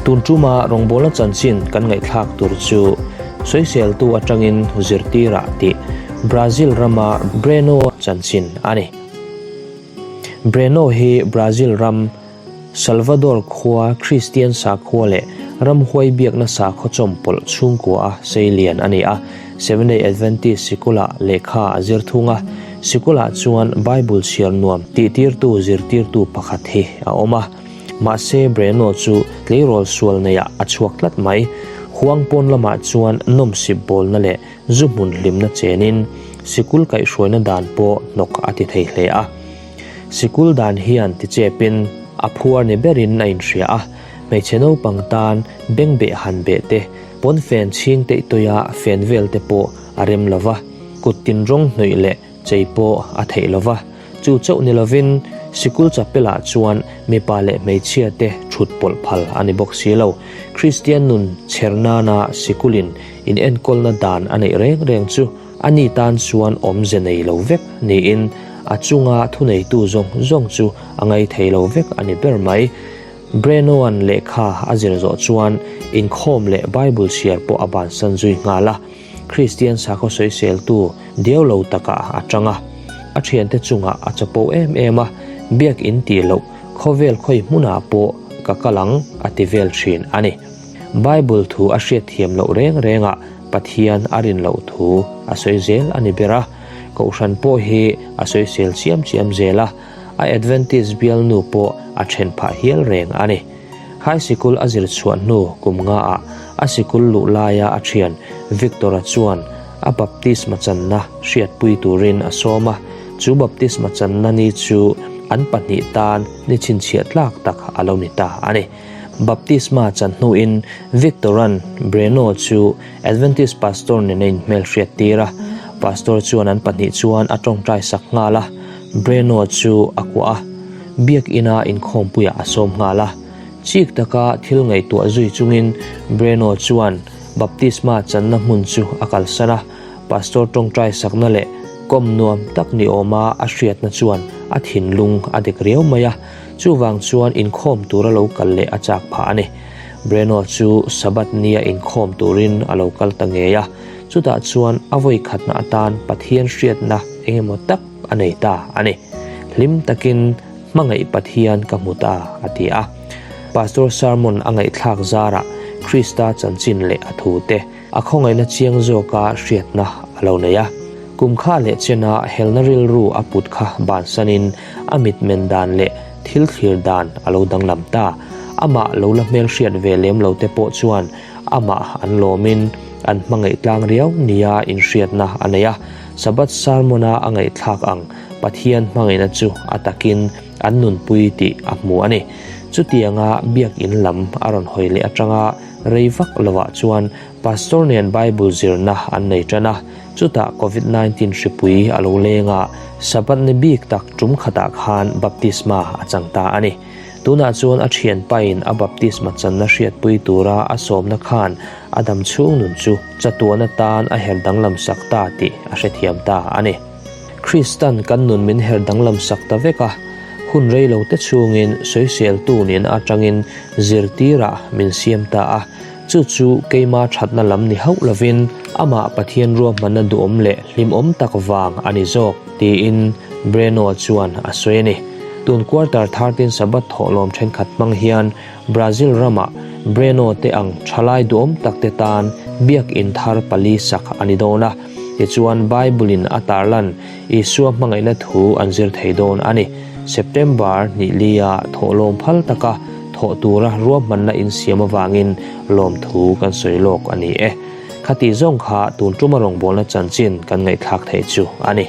Tun tuma rawngbawlna chanchin kan ngaihthlak tur chu sawiseltu atangin zirtirah tih Brazil rama Breno chanchin a ni. Breno hi Brazil ram Salvador khua Kristian sakhua leh ramhuai biakna sakhaw chawmpawlh chhungkua a seilian a ni a. Seventh-day Adventist sikulah lehkha a zir thung a, sikulah chuan Bible chhiar nuam tihtirtu zirtirtu pakhat hi a awm a. Mahse Breno chu tleirawl sual neiah a chhuak tlat mai. Huang pawn lamah chuan nawmsip bawlna leh zu hmun hlimna chenin sikul kaihhruaina dan pawh hnawk a ti thei hle a. Sikul dan hian tichepin a phuar ni berin a inhria a, hmeichhe naupang tan bengbeh han beh te, pawnfen chhing teih tawia fen vel te pawh a rem lo va, kut tin rawng hnawih leh chei pawh a theih lo va. Chu chauh ni lovin sikul chapelah chuan mipa leh hmeichhia te thut pawlh phal a ni bawk si lo. Kristian nun chher nana sikulin inenkawlna dan a neih reng reng chu A ni tan chuan awmze nei lo vek niin a chunga thuneitu zawng zawng chu a ngai thei lo vek a ni ber mai. Breno-a'n lehkha a zir zawh chuan inkhawm leh Bible chhiar pawh a bansan zui nghal a, Kristian sakhaw sawiseltu diau lo takah a tang a. A thiante chungah a chapo em em a, biak in tih loh khawvel khawi hmunah pawh ka kal ang a ti vel thin a ni. Bible thu a hriatthiam loh reng rengah Pathian a rin loh thu a sawi zel a ni ber a, Kohhran pawh hi a sawisel chiam chiam zel a, a Adventist bialnu pawh a then phah hial reng a ni. High sikul a zir chhuah hnu kum ngaah a sikul luh laia a thian Victor-a chuan a baptisma channa hriatpui turin a sawm a, chu baptisma channa ni chu an pahnih tan ni chhinchhiah tlak tak a lo ni ta a ni. Baptisma chan hnuin Victor-a'n Breno chu Adventist pastor nena inhmelhriat tir a. Pastor chuan an pahnih chuan a tawngtai sak nghal a, Breno chu a kuah a, biak ina inkhawmpuiah a sawm nghal a. Chik taka thil ngaihtuah zui chungin Breno chuan baptisma channa hmun chu a kalsan a, pastor tawngtai sakna leh kawm nuam tak ni awma a hriatna chuan a thinlung a dek riau mai a. Chuvang chuan inkhawm tura lo kal leh a chak phah a ni. Breno chu Sabbath nia inkhawm turin a lo kal ta ngei a, chutah chuan a vawi khatna atan Pathian hriatna engemaw tak a nei ta a ni. Hlim takin hmangaih Pathian ka hmu ta, a ti a. Pastor sermon a ngaihthlak zarah Krista chanchin leh a thute A khawngaihna chiang zawka hriatna a lo nei a. Kum kha leh chena helna rilru a put kha bansanin a mitmen dan leh thil thlir dan a lo danglam ta. Amah lo la hmelhriat ve lem lo te pawh chuan amah an lawmin an hmangaih tlang riau nia inhriatna a nei a. Sabbath sermon-a a ngaihthlak ang Pathian hmangaihna chu a takin an nunpui tih a hmu a ni. Chutianga biakin lam a rawn hawi leh atanga Rei vak lovah chuan Pastor nen Bible zirna an nei tan a, chutah Covid 19 hripui a lo leng a, Sabbath ni bik tak tum khatah khan baptisma a chang ta a ni. Tunah chuan a thianpain a baptisma channa hriatpui tura a sawmna khan a dam chhung nun chu chatuan atan a her danglam sak ta tih a hrethiam ta a ni. Kristan kan nun min her danglam sak ta vek a, hun rei lo te chhungin sawiseltu nen atangin zirtirah min siam ta a, chu chu keima thatna lam ni hauh lovin amah Pathian ruahmanna duhawm leh hlimawm tak vang a ni zawk, tiin Breno chuan a sawi a ni. Tun quarter 13 Sabbath thawhlawm thenkhat hmang hian Brazil ramah Breno te ang thalai duhawm tak te tan biakin thar pali sak a ni dawn a, tichuan Bible-in a tarlan Isua hmangaihna thu an zir thei dawn a ni. September hnihlia thawhlawm phal taka thawh tura ruahmanna insiam avangin lawmthu kan sawi lawk a ni e. Khati zawng kha tun tuma rawngbawlna chanchin kan ngaihthlak theih chu a ni.